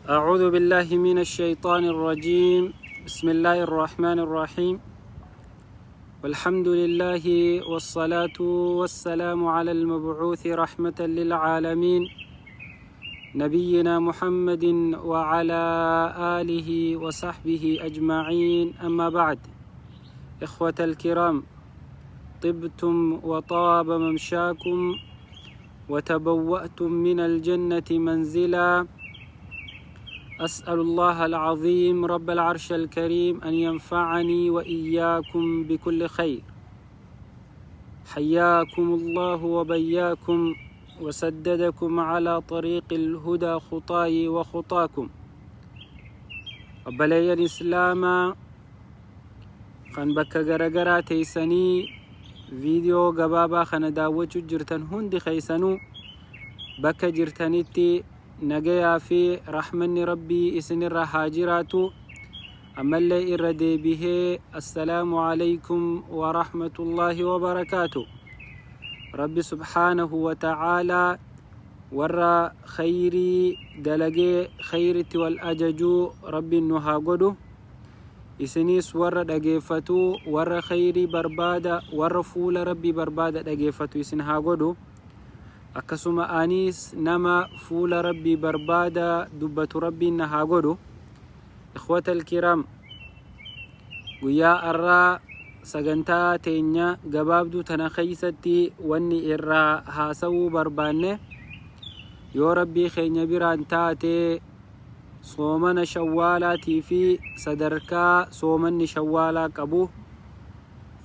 أعوذ بالله من الشيطان الرجيم. بسم الله الرحمن الرحيم. والحمد لله والصلاة والسلام على المبعوث رحمة للعالمين نبينا محمد وعلى آله وصحبه أجمعين. أما بعد، إخوة الكرام، طبتم وطاب ممشاكم وتبوأتم من الجنة منزلا. أسأل الله العظيم رب العرش الكريم أن ينفعني وإياكم بكل خير. حياكم الله وبياكم وسددكم على طريق الهدى خطاي وخطاكم. Obboleeyyan Islaamaa kan bakka garagaraa teessanii viidiyoo gabaabaa kana daawwachuu jirtan hundi keessanuu, bakka jirtanitti nagayaa fi rahmanni Rabbii isinirra haa jiraatu. Ammallee irra deebihee, assalaamu alaykum wa rahmatullaahi wa barakaatu. Rabbi subhaanahu wa ta'aalaa warra khayrii dalagee khayritti wal ajajuu Rabbiin nu haa godhu. Isiniis warra dhageeffatu, warra khayrii barbaada, warra fuula Rabbii barbaada dhageeffatu isin haa godhu. Akkasuma aniis nama fuula Rabbii barbaada dubbatu Rabbiin na haa godhu. Ikhwata alkiraam, guyyaa arraa sagantaa teenya gabaabduu tana keeysatti wanni irraa haasawuu barbaanne, yoo Rabbii keenya biraan taate, soomana Shawwaalaatii fi sadarkaa soomanni Shawwaalaa qabu,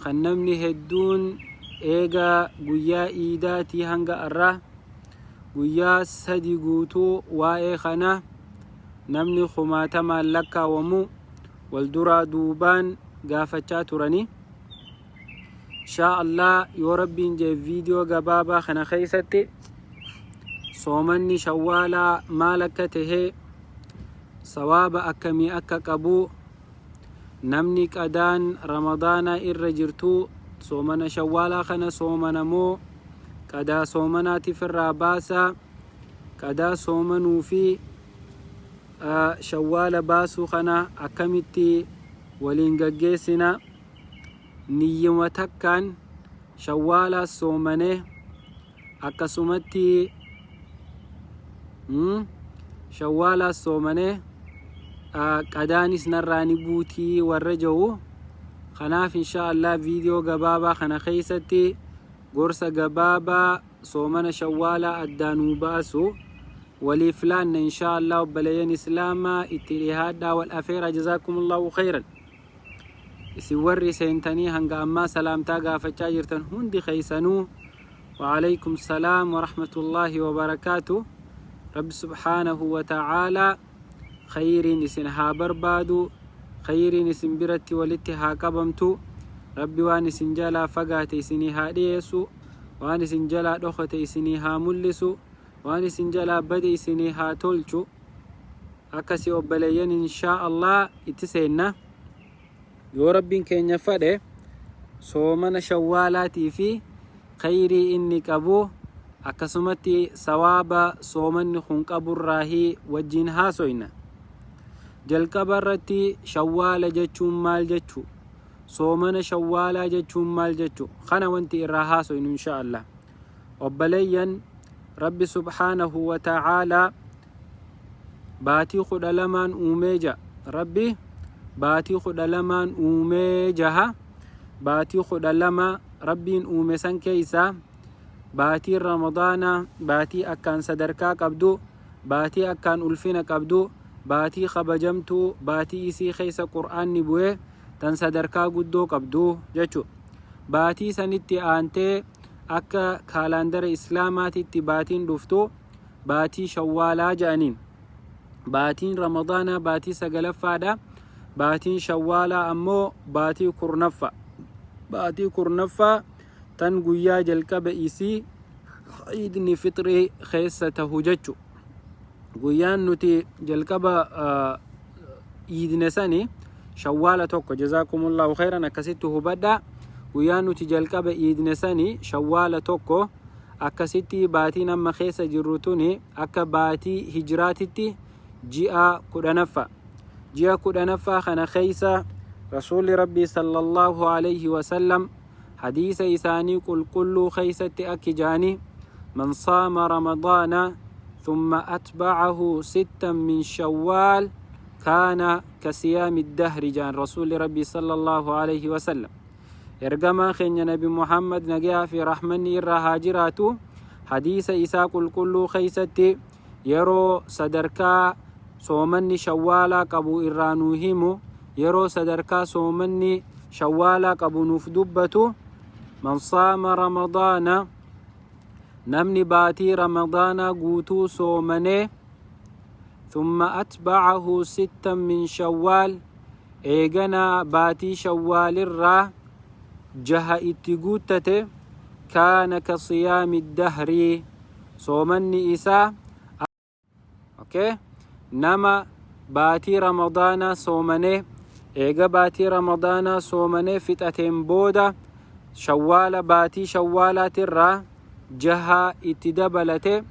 kan namni hedduun eega guyyaa iidaatii hanga arraa guyyaa 3 guutuu waa'ee kana namni kumaatamaan lakkaawamu wal duraa duubaan gaafachaa turani. Inshaa Allah, yoo Rabbiin jee, viidiyoo gabaabaa kana keessatti soomanni Shawwaalaa maal akka tahe, sawaaba akkamii akka qabu, namni qadaan Ramadaanaa irra jirtu soomana Shawwaalaa kana soomana moo qadaa soomanaatiif irraa baasa, qadaa soomanuu fi Shawwaala baasuu kana akkamitti waliin gaggeessina, niyyuma takkaan Shawwaalaas soomane akkasumatti Shawwaalaas soomane qadaanis narraa ni buutii warra jiru. Kanaaf insha Allah viidiyoo gabaabaa kana keessatti gorsa gabaabaa soomana Shawwaalaa addaanuu baasu waliif laanna insha Allah. Obboleeyyan Islaamaa, itti dhihaadhaa, wal afeera. Jazaakumullahu khayran. Isin warri seentanii hanga ammaa salaamtaa gaafachaa jirtan hundi keessanuu, وعليكم السلام ورحمة الله وبركاته. Rabbi subhaanahu wa ta'aalaa khayriin isin haa barbaadu, khayriin isin biratti walitti haa qabamtu. Rabbi waan isin jalaa fagaate isinii haa dhiyeessu, waan isin jalaa dhokote isinii haa mul'isu, waan isin jalaa bade isinii haa tolchu. Akkasi obboleeyyan, inshaa Allah itti seenna. Yoo Rabbiin keenya fadhe, soomana Shawwaalaatii fi khayrii inni qabu, akkasumatti sawaaba soomanni kun qaburraahii wajjiin haasoyna. Jalqaba irratti Shawwaala jechuun maal jechu, soomana Shawwaalaa jechuun maal jechu, kana wanti irraa haasoynu insha Allah. Obboleeyyan, Rabbi subhaanahu wa ta'aalaa baatii 12n uumee ja'a. Rabbi baatii 12n uumee jaha. Baatii 12 Rabbiin uume san keeysaa baatiin Ramadaanaa baatii akkaan sadarkaa qabdu, baatii akkaan ulfina qabdu, baatii kabajamtuu, baatii isii keessa Qur'aanni bu'e, tan sadarkaa guddoo qabdu jechu. Baatii sanitti aantee akka kaalaandara Islaamaatitti baatiin dhuftu baatii Shawwaalaa jedhaniin. Baatiin Ramadaanaa baatii sagalaffaadha. Baatiin Shawwaalaa ammoo baatii 10ffaa. Baatii 10ffaa tan guyyaa jalqaba isii iidni fixrii keessa tahu jechu. Guyyaan nuti jalqaba iidne sani Shawwaala 1. Jazaakumullahu khayran. Akkasitti hubadhaa. Guyyaan nuti jalqaba iidne sani Shawwaala 1. Akkasitti baatiin amma keessa jirru tuni akka baatii hijiraatitti Ji'a 10ffa. Ji'a 10ffaa kana keessa Rasuulli Rabbii sallallahu alayhi wasallam hadiisa isaanii qulqulluu keessatti akki ja'ani: Man saama Ramadaana thumma atba'ahu sittan min Shawwaal kaana ka siyaami dahri ja'an Rasuulli Rabbii sallallahu alayhi wasallam. Ergamaan keenya Nabi Muhammad nagayaa fi rahmanni irra haa jiraatu hadiisa isaa qulqulluu keessatti yeroo sadarkaa soomanni shawwaalaa qabu irraa nuu himu, yeroo sadarkaa soomanni shawwaalaa qabu nuuf dubbatu, man saama ramadaana, namni baatii ramadaanaa guutuu soomanee, thumma atba'ahu sittan min shawwaal, eeganaa baatii shawwaalirraa jaha itti guuttate, kaana ka siyaami dahrii, soomanni isaa. Okay, nama baatii ramadaanaa soomanee, eega baatii ramadaanaa soomanee fixateen booda shawwaala, baatii shawwaalaatirraa jaha itti dabalate,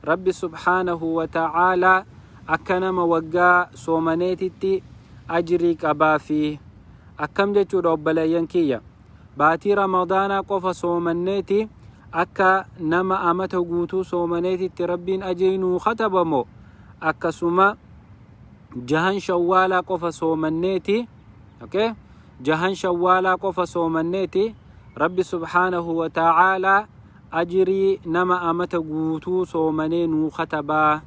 Rabbi subhaanahu wa ta'aalaa akka nama waggaa soomaneetitti ajrii qabaafi. Akkam jechuudha obboleeyyan kiyya? Baatii ramadaanaa qofa soomanneeti akka nama amata guutuu soomaneetitti Rabbiin ajrii nuu kataba moo akkasuma jahan shawwaalaa qofa soomanneeti, okay, jahan shawwaalaa qofa soomanneeti Rabbi subhaanahu wa ta'aalaa ajrii nama amata guutuu soomanee nuu katabaa?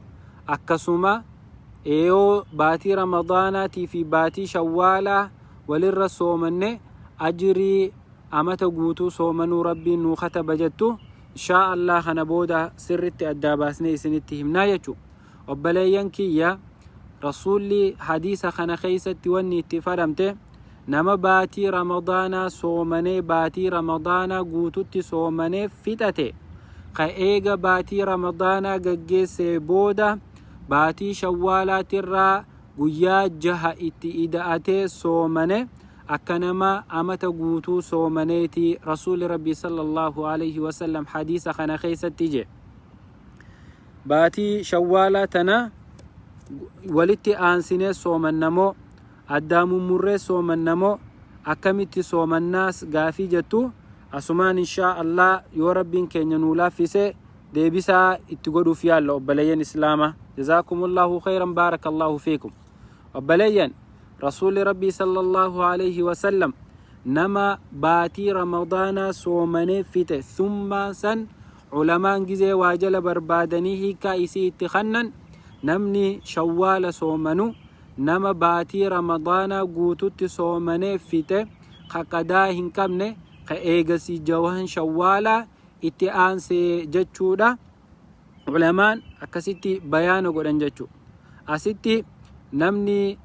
Akkasuma yoo baatii ramadaanaatii fi baatii shawwaalaa walirra soomanne ajrii amata guutuu soomanuu Rabbiin nuu kataba jettu, inshaa Allah kana booda sirritti addaa baasnee isinitti himnaa jechu. Obboleeyyan kiyya, Rasuulli hadiisa kana keessatti wanni itti fadhamte nama baatii ramadaanaa soomanee, baatii ramadaanaa guututti soomanee fixate, ka eega baatii ramadaanaa gaggeessee booda baatii shawwaalaatirraa guyyaa jaha itti ida'atee soomane, akka nama amata guutuu soomaneeti Rasuulli Rabbii sallallahu alayhi wasallam hadiisa kana keessatti je. Baatii shawwaalaa tana walitti aansinee soomannamoo addaa mummurree soomannamoo akkamitti soomannaas gaafii jettu, asumaan inshaa Allah yoo Rabbiin keenya nuu laaffise deebisaa itti godhuuf yaalla. Obboleeyyan islaamaa, jazaakumullahu khayran, baarakallahu fiikum. Obboleeyyan, Rasuulli Rabbii sallallahu alayhi wasallam nama baatii ramadaanaa soomanee fixe, thummaan san ulamaan gizee waa jala barbaadanii hiikkaa isii itti kannan, namni shawwaala soomanu nama baatii ramadaanaa guututti soomanee fixe, ka qadaa hin qabne, ka eegasii jawan shawwaalaa itti aansee jechuudha. Ulamaan akkasitti bayaana godhan jechuudha. Asitti namni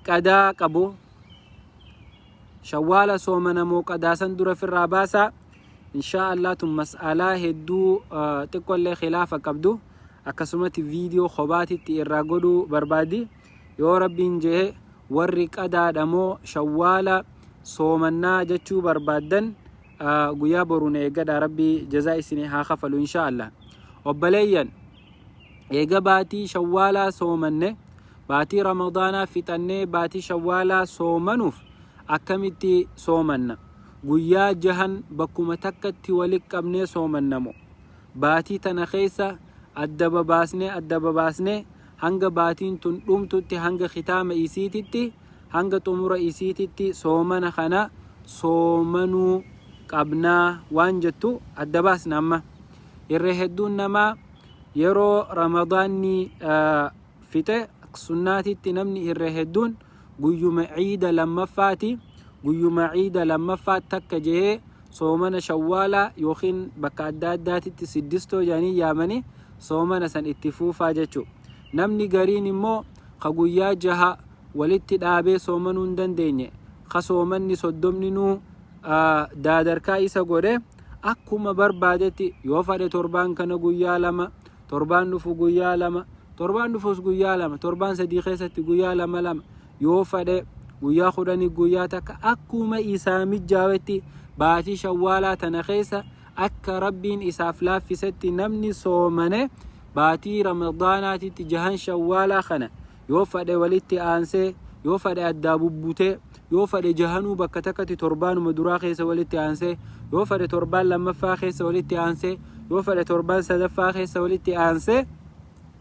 qadaa qabu shawwaala soomana moo qadaa san dura firraa baasaa? Inshaa Allah tun mas'alaa hedduu xiqqollee khilaafa qabdu, akkasumatti viidiyoo kophaatitti irraa godhuu barbaadi. Yoo Rabbiin je'e, warri qadaadha moo shawwaala soomannaa jechuu barbaaddan, guyyaa boruun eeggadha. Rabbi jazaa isinii haa kafalu inshaa Allah. Obboleeyyan, eega baatii shawwaalaa soomanne, baatii ramadaanaa fixannee baatii shawwaalaa soomanuuf akkamitti soomanna? Guyyaa jahan bakkuma takkatti walitti qabnee soomanna moo baatii tana keessa adda babaasnee adda babaasnee hanga baatiin tun dhumtutti, hanga kitaama isiititti, hanga xumura isiititti soomana kana soomanuu qabnaa waan jettu adda baasna. Amma irra hedduun namaa yeroo ramadaanni fixe sunnaatitti namni irra hedduun guyyuma ciida lammaffaati, guyyuma ciida lammaffaa takka jehee soomana shawwaalaa yookiin bakka adda addaatitti siddistoo jedhanii yaamanii soomana san itti fuufaa jechuu. Namni gariin immoo ka guyyaa jaha walitti dhaabee soomanuu hin dandeenye, ka soomanni 30ninuu daadarkaa isa godhe, akkuma barbaadetti yoo fadhe torbaan kana guyyaa 2, torbaan dhufu guyyaa 2, torbaan dhufus guyyaa 2, torbaan 3 keessatti guyyaa 2 2, yoo fadhe guyyaa 10 guyyaa 1, akkuma isaa mijjaawetti baatii shawwaalaa tana keessa akka Rabbiin isaaf laaffisetti namni soomane. Baatii Ramadaanaatitti jahan Shawwaalaa kana yoo fadhe walitti aansee, yoo fadhe addaa bubbutee, yoo fadhe jahanuu bakka takkatti torbaanuma duraa keessa walitti aansee, yoo fadhe torbaan lammaffaa keessa walitti aansee, yoo fadhe torbaan sadaffaa keessa walitti aansee,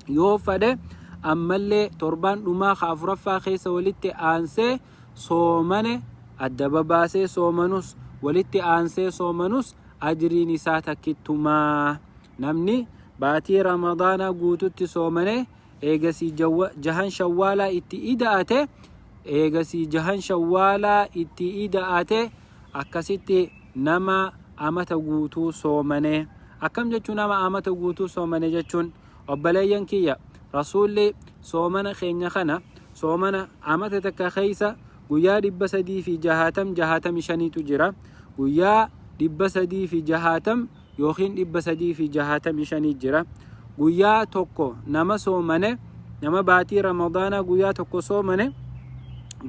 yoo fadhe ammallee torbaan dhumaa ka afuraffaa keessa walitti aansee soomane, adda babaasee soomanus walitti aansee soomanus ajriin isaa takkittumaa. Namni baatii Ramadaanaa guututti soomane eegasii jahan Shawwaalaa itti ida'ate, eegasii jahan Shawwaalaa itti ida'ate, akkasitti nama amata guutuu soomane. Akkam jechuun nama amata guutuu soomane jechuun? Obboleeyyan kiyya, Rasuulli soomana keenya kana, soomana amata takka keessa guyyaa 360, 65tu jira. Guyyaa 360 yookiin 365 jira. Guyyaa tokko nama soomane, nama baatii Ramadaanaa guyyaa tokko soomane,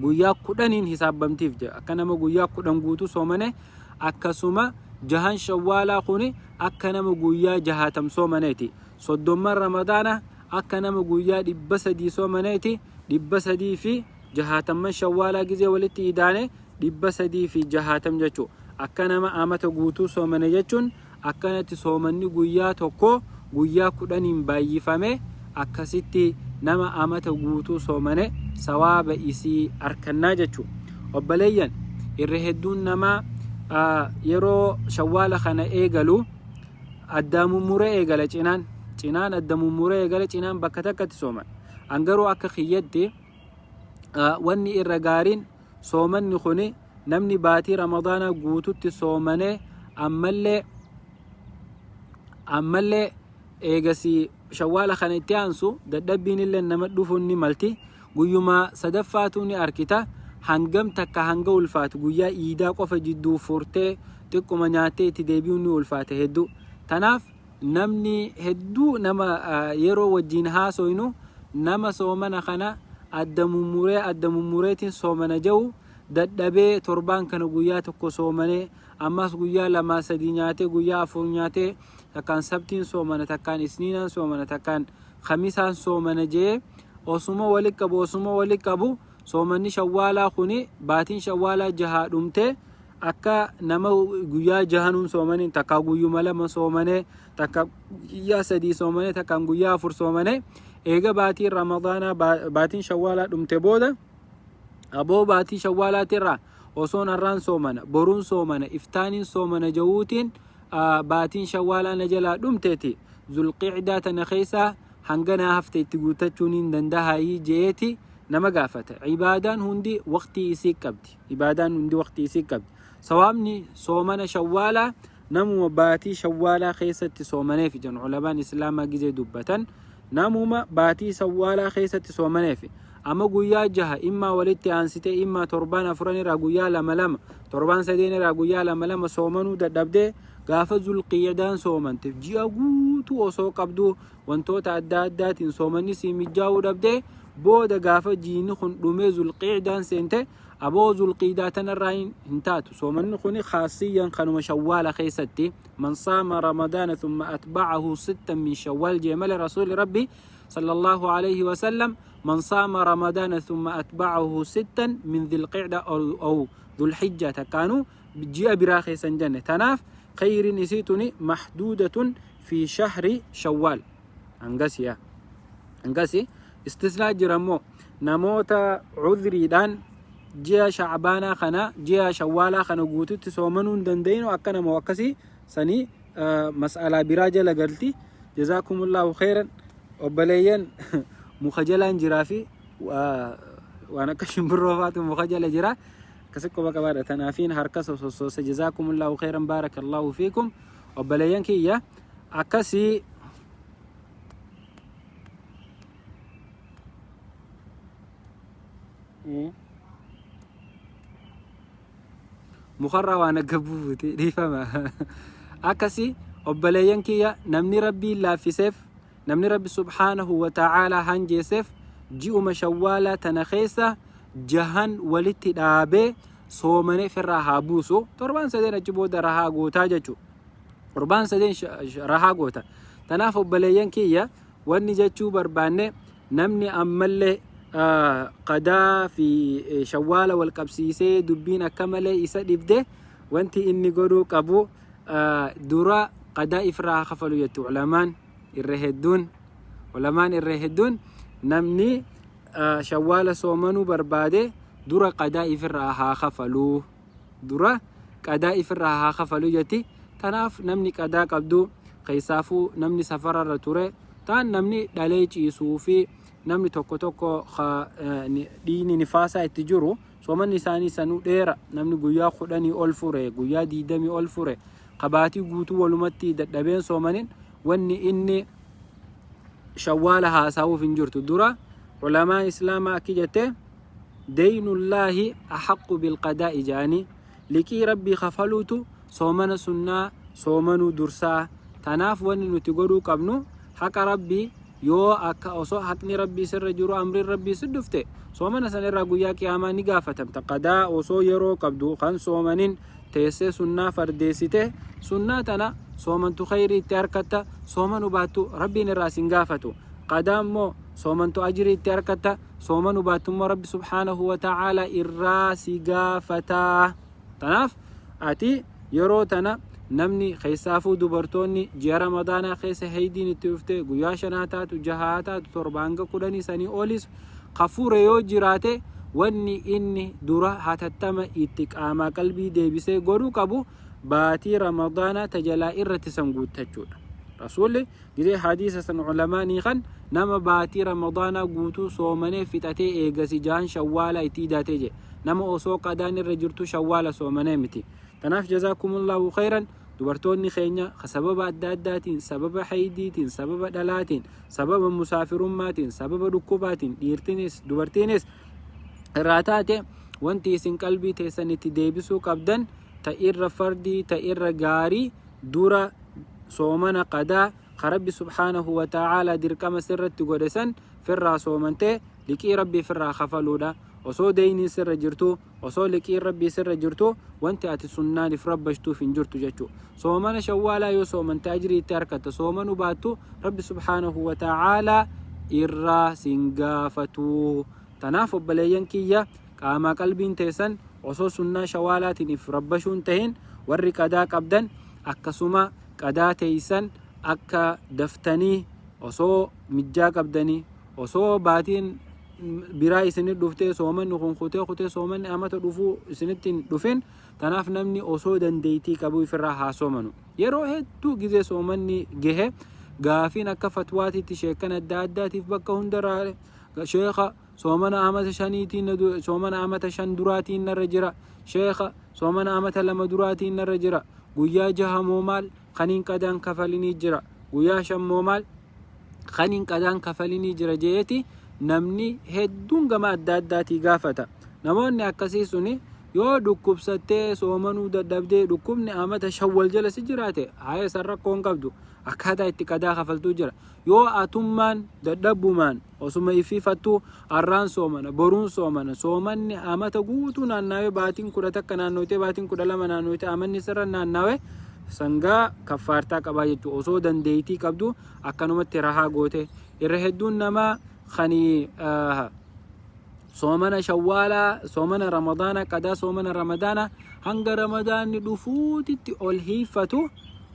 guyyaa 10n hisaabbamtiif jedha. Akka nama guyyaa 10 guutuu soomane, akkasuma jahan Shawwaalaa kuni akka nama guyyaa 60 soomaneeti. Soddomman Ramadaanaa akka nama guyyaa 300 soomaneeti. 360n Shawwaalaa gizee walitti idaane 360 jechuu. Akka nama amata guutuu soomane jechuun akkanatti soomanni guyyaa tokko guyyaa 10n baayyifame, akkasitti nama amata guutuu soomane sawaaba isii arkannaa jechuu. Obboleeyyan, irra hedduun namaa yeroo Shawwaala kana eegalu addaa mummuree eegala, cinaan cinaan adda mummuree eegala, cinaan bakka takkatti sooman. An garuu akka kiyyatti wanni irra gaariin soomanni kuni namni baatii Ramadaanaa guututti soomanee ammallee eegasii Shawwaala kana itti aansu, dadhabbiin illee nama dhufuun ni malti. Guyyuma sadaffaatuu ni arkita hangam takka hanga ulfaatu. Guyyaa iidaa qofa jidduu furtee xiqquma nyaattee itti deebi'uun ni ulfaata hedduu. Tanaaf namni hedduu nama yeroo wajjiin haasoynu, nama soomana kana adda mummuree adda mummureetiin soomana ja'u, dadhabee torbaan kana guyyaa tokko soomanee, ammas guyyaa lamaa sadii nyaatee, guyyaa afur nyaatee, takkaan Sabtiin soomana, takkaan Isniinaan soomana, takkaan Khamisaan soomana jee osuma wali qabu, osuma wali qabu, soomanni Shawwaalaa kuni baatiin Shawwaalaa jahaa dhumtee akka nama guyyaa jahanuun soomaniin, takkaa guyyuma lama soomanee, takka guyyaa sadii soomanee, takkaan guyyaa afur soomanee, eega baatiin Ramadaanaa, baatiin Shawwaalaa dhumte booda, aboo baatii Shawwaalaatirraa osoon har'aan soomana, boruun soomana, iftaaniin soomana jawuutiin baatiin Shawwaalaa na jalaa dhumteeti, Zulqiicdaa tana keessaa hanga naa hafte itti guuttachuun hin dandahaayii je'eeti nama gaafata. Ibaadaan hundi waqtii isii qabdi. Ibaadaan hundi waqtii isii qabdi. Sawaabni soomana Shawwaalaa namuma baatii Shawwaalaa keessatti soomaneef jedhan ulamaan Islaamaa gizee dubbatan, namuma baatii Shawwaalaa keessatti soomaneef. Amma guyyaa jaha immaa walitti aansitee, immaa torbaan afuran irraa guyyaa lama lama, torbaan sadeen irraa guyyaa lama lama soomanuu dadhabdee, gaafa Zulqiidaan soomante, ji'a guutuu osoo qabduu wantoota adda addaatiin soomanni sii mijjaa'uu dhabdee, booda gaafa jiini kun dhumee Zulqiidaan seente, aboo Zulqiidaa tanarraa hin taatu. Soomanni kun khaasiyyan kanuma Shawwaala keessatti, man saama Ramadaana thumma atba'ahu sittan min Shawwaal jee male Rasuuli Rabbi sallallahu alayhi wasallam, man saama Ramadaana thumma atba'ahu sittan min Dhilqicda aw Dhulhijja, takkaanuu ji'a biraa keessa hin jenne. Tanaaf khayriin isii tuni mahduudatun fi shahri Shawwaal. Hangasi yaa hangasi. Istisnaa jira immoo, namoota cudriidhaan ji'a Shacbaanaa kana, ji'a Shawwaalaa kana guututti soomanuu hin danda'inu, akka nama akkasii sanii mas'alaa biraa jala galti. Jazaakumullahu khairan. Obboleeyyan, muka jalaan jiraa fi waan akka shimbirroo faatu muka jala jira, akkasi quba qabaadha. Tanaafiin harka sosossoosa. Jazaakumullahu khairan, baarakallahu fiikum. Obboleeyyan kiyya, akkasii mukarraa waan akka buufuti, dhiifama. Akkasi obboleeyyan kiyya, namni Rabbiin laaffiseef, namni Rabbi subhaanahu wa ta'aalaa hanjeesseef, ji'uma Shawwaalaa tana keessa jahan walitti dhaabee soomanee firraa haa buusu. Torbaan sadeen achi booda rahaa gootaa jechuudha. Torbaan sadeen rahaa goota. Tanaaf obboleeyyan kiyya, Wanni jechuu barbaanne, namni ammallee qadaa fi shawwaala wal qabsiisee dubbiin akka malee isa dhibde, wanti inni godhuu qabu dura qadaa ifirraa haa kafalu jetti ulamaan irra hedduun. Ulamaan irra hedduun namni shawwaala soomanuu barbaade dura qadaa ifirraa haa kafaluu, dura qadaa ifirraa haa kafalu jetti. Tanaaf namni qadaa qabdu, keessaafuu namni safararra ture taan, namni dhalee ciisuu fi namni tokko tokko dhiigni nifaasaa itti jiru, soomanni isaanii sanuu dheera. Namni guyyaa 10 ol fure, guyyaa 20 ol fure, kabaatii guutuu walumatti dadhabeen soomanin, wanni inni shawwaala haasa'uuf hin jirtu. Dura ulamaan islaamaa akki jette: deynullaahi ahaqqu bilqadaa'i jedhanii, liqii rabbii kafaluutu soomana sunnaa soomanuu dursaa. Tanaaf wanni nuti godhuu qabnu, haqa rabbii yoo akka osoo haqni rabbii sirra jiru amriin rabbii si dhufte, soomana san irraa guyyaa qiyaamaa ni gaafatamta. Qadaa osoo yeroo qabdu kan soomanin teessee sunnaa fardeessite, sunnaa tana soomantu khayrii itti harkatta, soomanu baattu rabbiin irraa sin gaafatu. Qadaa immoo soomantu ajrii itti harkatta, soomanu baattu immoo rabbi subhaanahu wa ta'aala irraa si gaafataa. Tanaaf ati yeroo tana namni, keessaafuu dubartoonni ji'a ramadaanaa keessa heydiin itti dhufte, guyyaa 5 haa taatu, 6 haa taatu, 7 hanga 10 sanii olis kafuure yoo jiraate, wanni inni dura hatattama itti qaamaa qalbii deebisee godhuu qabu baatii ramadaanaa tajalaa irratti san guuttachuudha. Rasuulli gizee hadiisa san ulamaanii kan nama baatii ramadaanaa guutuu soomanee fixatee eegasi jahan shawwaalaa itti idaatee jedhe, nama osoo qadaan irra jirtu shawwaala soomanee miti. Tanaaf jazaakumullahu khayran. Dubartoonni keenya ka sababa adda addaatiin, sababa haydiitiin, sababa dhalaatiin, sababa musaafirummaatiin, sababa dhukkubaatiin, dhiirtinis dubartiinis irraa taate, wanti isin qalbii teessan itti deebisuu qabdan, ta irra fardii, ta irra gaarii, dura soomana qadaa ka rabbi subhaanahu wa ta'aalaa dirqama sirratti godhe san firraa soomantee liqii rabbii firraa kafaluudha. Osoo deeyniin sirra jirtu, osoo liqiin rabbii sirra jirtu, wanti ati sunnaan if rabbashtuuf hin jirtu jechuu. Soomana shawwaalaa yoo soomante ajrii itti harkatta, soomanu baattu rabbi subhaanahu wa ta'aalaa irraa sin gaafatu. Tanaaf obboleeyyan kiyya, qaamaa qalbiin teessan osoo sunnaa shawaalaatiin if rabbashuun tahin, warri qadaa qabdan akkasuma qadaa teeysan akka daftanii osoo mijjaa qabdanii, osoo baatiin biraa isinit dhuftee soomanni kun kutee kutee soomanni amata dhufuu isinitti hin dhufin. Tanaaf namni osoo dandeeytii qabu ifirraa haa soomanu. Yeroo hedduu gizee soomanni gehe gaafiin akka fatwaatitti sheekkan adda addaatiif bakka hundarraa, sheekha, soomana amata shaniitiin, soomana amata 5 duraatiin narra jira, sheekha, soomana amata 2 duraatiin narra jira, guyyaa 6 moo maal kaniin qadaan kafalinii jira, guyyaa 5 moo maal kaniin qadaan kafalinii jira jeeti namni hedduun gama adda addaatii gaafata. Namoonni akkasii suni yoo dhukkubsattee soomanuu dadhabdee, dhukkubni amata 5 wal jala si jiraate, haya, san rakkoo hin qabdu, akkaataa itti qadaa kafaltuu jira. Yoo atummaan dadhabbumaan osuma ififattuu arraan soomana, boruun soomana, soomanni amata guutuu naannaawee, baatiin 11 naannoytee, baatiin 12 naannoytee, amanni sirra naannaawee, sangaa kaffaartaa qabaa jechuudha. Osoo dandeeytii qabdu akkanumatti rahaa goote. Irra hedduun namaa kani soomana shawwaalaa, soomana ramadaana, qadaa soomana ramadaana hanga ramadaanni dhufuutitti ol hiiffatu,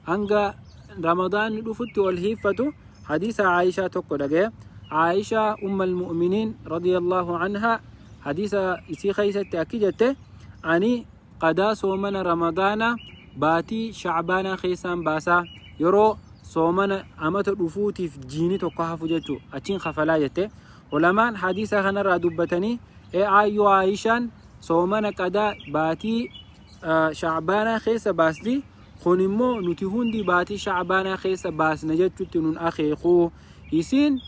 hanga ramadaanni dhufutti ol hiiffatu, hadiisa Aayishaa tokko dhagaye. Aayishaa ummal mu'miniin radiyallahu anhaa hadiisa isii keessatti akki jette: ani qadaa soomana ramadaana baatii shacbaanaa keessaan baasaa, yeroo soomana amata dhufuutiif jiini tokko hafu jechuu achiin kafalaa jette. Ulamaan hadiisa kanarraa dubbatanii, ee aayyoo Aayishaan soomana qadaa baatii shacbaanaa keessa baasti, kun immoo nuti hundi baatii shacbaanaa keessa baasna jechutti nun akeekuu. Isiin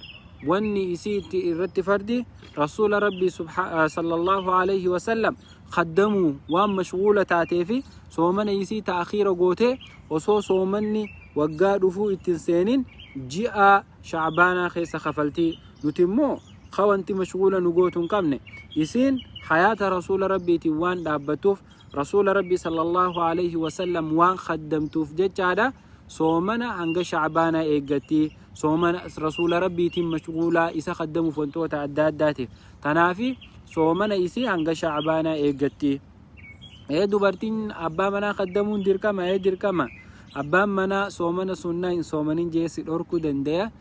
wanni isii itti irratti fardi rasuula rabbii sallallahu alaihi wasallam kaddamuu waan mashguula taateefi soomana isii ta'akhiira gootee osoo soomanni waggaa dhufuu ittiin seenin ji'a shacbaanaa keessa kafaltii. Nuti immoo ka wanti mashguula nu gootu hin qabne, isiin hayaata rasuula rabbiitiin waan dhaabbattuuf, rasuula rabbii sallallahu alaihi wasallam waan kaddamtuuf jechaadha. Soomana hanga Sha'baanaa eeggatti. Soomana Rasuula Rabbiitiin mashghuulaa isa khaddamuuf wantoota adda addaatiif. Tanaafi soomana isii hanga Sha'baanaa eeggatti. Ee dubartiin abbaa manaa khaddamuun dirqama ee dirqama. Abbaan manaa soomana sunnaa hin soomanin jee si dhorkuu dandaya.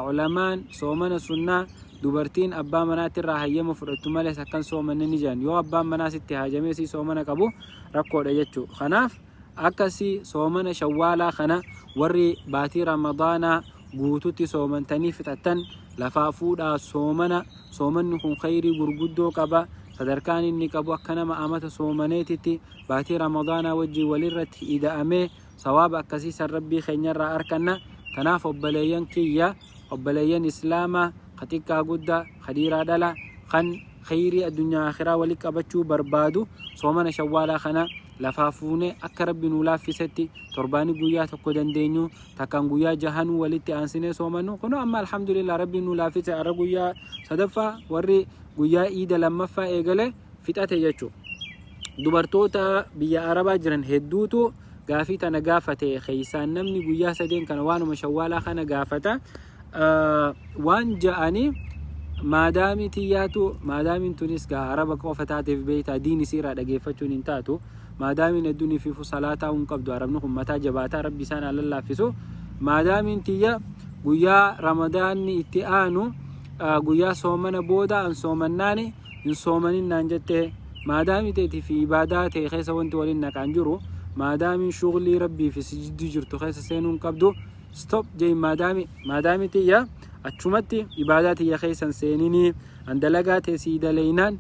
Ulamaan soomana sunnaa dubartiin abbaa manaatirraa hayyama fudhattu malees akkan soomanne ni jedhan. Yoo abbaan manaa sitti haajamee sii soomana qabu rakkoodha jechuu. Kanaaf akkasi soomana shawwaalaa kana warri baatii ramadaanaa guututti soomantanii fixattan lafaa fuudhaa soomana. Soomanni kun khayrii gurguddoo qaba. Sadarkaan inni qabu akka nama amata soomaneetitti baatii ramadaanaa wajjin walirratti ida'amee sawaaba akkasii san Rabbii keenyarraa arkanna. Tanaaf obboleeyyan kiyya, obboleeyyan Islaamaa, ka xiqqaa guddaa, ka dhiiraa dhalaa, kan kheyrii addunyaa aakhiraa wali qabachuu barbaadu soomana shawwaalaa kana lafaa fuunee akka Rabbi nuu laaffisetti torbaani guyyaa tokko dandeenyu takkaan guyyaa jahanuu walitti aansinee soomannu. Kunoo amma alhamdulillah Rabbiin nuu laaffise, har'a guyyaa sadaffaa, warri guyyaa iida lammaffaa eegale fixate jechuudha. Dubartoota biyya Arabaa jiran hedduutu gaafii tana gaafate. Keessaan namni guyyaa sadeen kana waanuma shawwaalaa kana gaafata. Waan ja'anii maadaamii tiyyaatu, maadaamiin tunis gaa Araba qofa taateef beektaa diin isiirraa dhageeffachuun hin taatu. Maadaamiin hedduun ifiifu salaataa hin qabdu. Arabni kun mataa jabaataa, Rabbi isaan haa lallaaffisu. Maadaamiin tiyya guyyaa Ramadaanni itti aanu guyyaa soomana booda an soomannaani hin soomanin naan jette. Maadaamii teetii fi ibaadaa tee keessa wanti waliin naqaan jiru. Maadaamiin shuglii Rabbii fi si jidduu jirtu keessa seenuu hin qabdu. Stop jeen maadaamii. Maadaamii tiyya achumatti ibaadaa tiyya keessa hin seeninii. An dalagaa tee sii daleeynaan,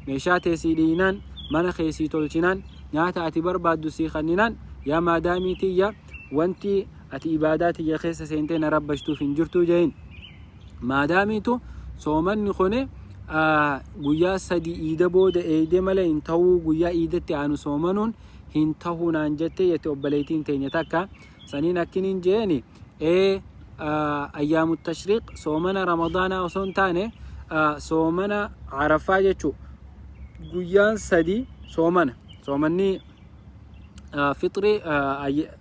meeshaa tee sii dhiiynaan, mana kee sii tolchinaan, nyaata ati barbaaddu sii kanninaan, yaa maadaamii tiyya wanti ati ibaadaa tiyya keessa seentee na rabbashtuuf hin jirtuu jeen. Maadaamiitu soomanni kuni guyyaa sadi iida booda eeyde malee hin ta'uu, guyyaa iidatti aanu soomanuun hin ta'uu naan jette jette obboleettiin teenya takka. Saniin akkiniin jeeni ee ayyaamu tashriiq soomana ramadaanaa osoo hin taane soomana Arafaa jechuu, guyyaan sadi soomana, soomanni fixrii,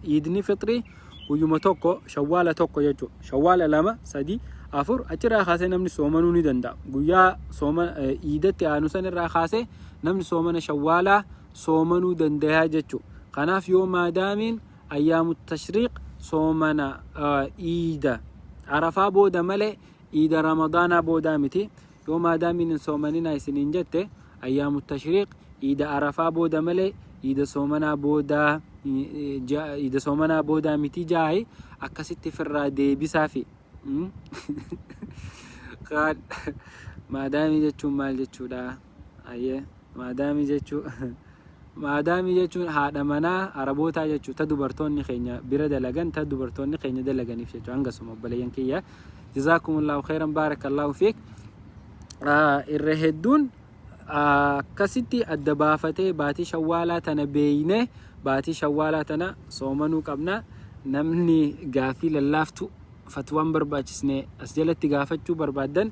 iidni fixrii guyyuma tokko Shawwaala 1 jechuudha. Shawwaala 2, 3, 4 achirraa kaasee namni soomanuu ni danda'a. Guyyaa soomana iidatti aanu san irraa kaasee namni soomana Shawwaalaa soomanuu danda'a jechuudha. Kanaaf yoo maadaamiin ayyaamu tashriiq soomana iida Arafaa booda malee iida Ramadaanaa boodaa miti. Yoo maadaamiin hin soomaninaa isiniin jette, ayyaamu tashriiq iida Arafaa booda malee iida soomanaa boodaa iida soomanaa boodaa miti jaa'i akkasitti firraa deebisaafi. Kaan maadaamii jechuun maal jechuudha? Ayyee maadaamii jechuu maadaamii jechuun haadha manaa Arabootaa jechuu, ta dubartoonni keenya bira dalagan, ta dubartoonni keenya dalaganiif jechuu. Hangasuma obboleeyyan kiyya. Jazaakumullahu khairan, barakallahu fiik. Irra hedduun akkasitti adda baafatee baatii Shawwaalaa tana beeynee baatii Shawwaalaa tana soomanuu qabna. Namni gaafii lallaaftu fatwaan barbaachisne as jalatti gaafachuu barbaaddan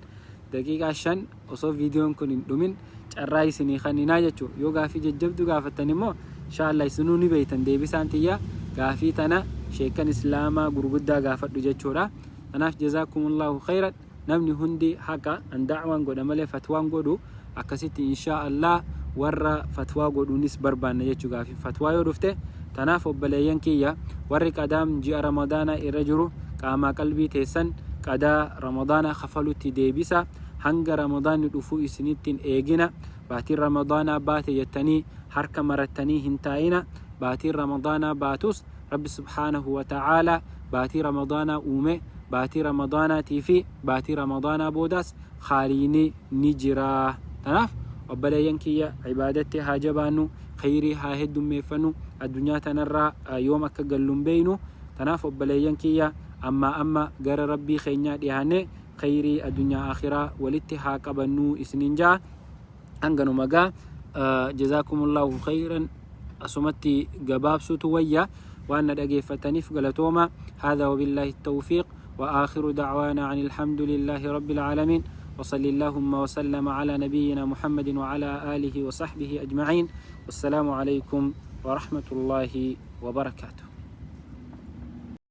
daqiiqaa 5 osoo viidiyoon kun hin dhumin carraa isinii kanninaa jechuu. Yoo gaafii jajjabduu gaafattan immoo inshaa Allah isinuu ni beeytan, deebisaan tiyya gaafii tana sheekkan Islaamaa gurguddaa gaafadhu jechuudha. Kanaaf jazaakumullahu khayran. Namni hundi haqa an da'waan godha malee fatwaan godhu. Akkasitti inshaa Allah warra fatwaa godhuunis barbaanna jechuu gaafii fatwaa yoo dhufte. Tanaaf obboleeyyan kiyya, warri qadaam ji'a Ramadaanaa irra jiru qaamaa qalbii teessan qadaa Ramadaanaa kafalutti deebisa. Hanga Ramadaanni dhufuu isinitti hin eegina. Baatiin Ramadaanaa baate jettanii harka marattanii hin taa'ina. Baatiin Ramadaanaa baatus Rabbi subhaanahu wa ta'aalaa baatii Ramadaanaa uume, baatii Ramadaanaatii fi baatii Ramadaanaa boodaas khaaliini ni jira. Tanaaf obboleeyyan kiyya, ibaadatti haa jabaannu, kheyrii haa heddummeeffannu. Addunyaa tanarraa yoom akka gallu hin beeynu. Tanaaf obboleeyyan kiyya, ammaa amma gara Rabbii keenyaa dhiyaannee kheyrii addunyaa aakhiraa walitti haa qabannuu isiniin ja'a. Hanganuma gaa, jazaakumullahu khayran. Asumatti gabaabsuutu wayya. Waan na dhageeffataniif galatooma. Haadha wabillaahi tawfiiq wa aakhiru da'waana ani alhamdulillaahi rabbil aalamiin wa salli allahumma wa sallama ala nabiyyina Muhammadin wa ala aalihi wa sahbihi ajma'iin. Wassalaamu alaykum wa rahmatullaahi wa barakaatuh.